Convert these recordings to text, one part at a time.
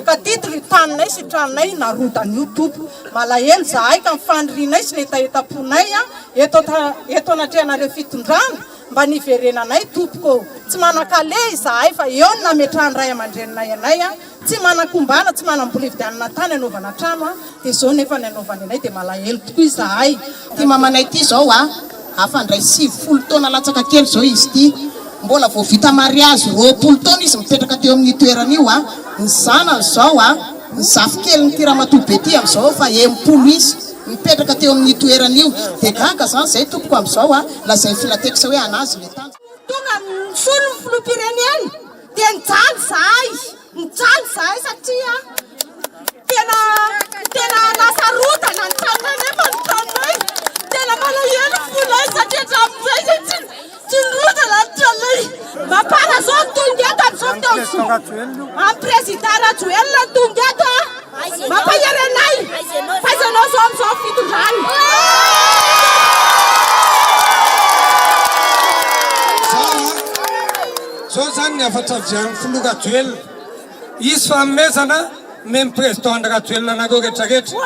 Namoaka titre io taninay sy tranonay narodana io tompoko. Malahelo zahay ka ny fanirianay sy ny hetahetam-ponay eto eto anatrehanareo fitondrana mba niverenanay tompoko ô. Tsy manan-kaleha izahay fa eo no nametrahan'ny ray aman-dreninay anay. Tsy manan-kombana, tsy manam-bola hividianana tany hanaovana trano a, dia izao nefa ny anaovany anay dia malahelo tokoa izahay. Ity mamanay ity izao a, hafandray 90 taona latsaka kely izao izy ity, mbola vao vita mariazy 20 taona izy mipetraka teo amin'io toerana io a, ny zanany izao a, ny zafikelin'ity ramatoa be ity amin'izao efa 60 izy mipetraka teo amin'io toerana io, dia gaga izany izay tompoko amin'izao a, lazain'ny filatex hoe an'azy ilay tany. Tonga nisolo ny filoham-pirenena dia nijaly izahay. Mijaly izahay satria tena tena lasa rodana ny tranonay nefa ny tranonay tena malahelo ny fonay satria hatramin'izay izay tsy tsy nirodana ny tranonay. Mapar zao no tonga eto amin'izao fotoana izao. Amin'ny président Rajoelina no tonga eto a. Mampahery anay. F'aiza ianao zao amin'izao fitondrana. Zao zany ny hafatra avy any filoha Rajoelina. Hisy fanomezana omen'ny président Andry Rajoelina anareo rehetra rehetra.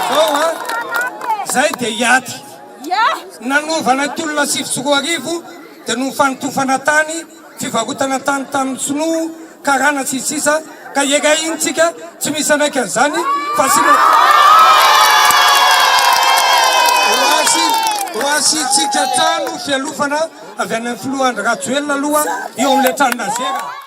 Zao an, zay dia hiady. Nanovana tolona 2009 dia noho ny fanotofana tany fivarotana tany tamin'ny sinoa, karana sy ny sisa ka iray iny tsika tsy misy hanaiky an'izany fa asiana ho asiantsika trano fialofana avy any amin'ny filoha Andry Rajoelina aloha eo amin'ilay trano nazera.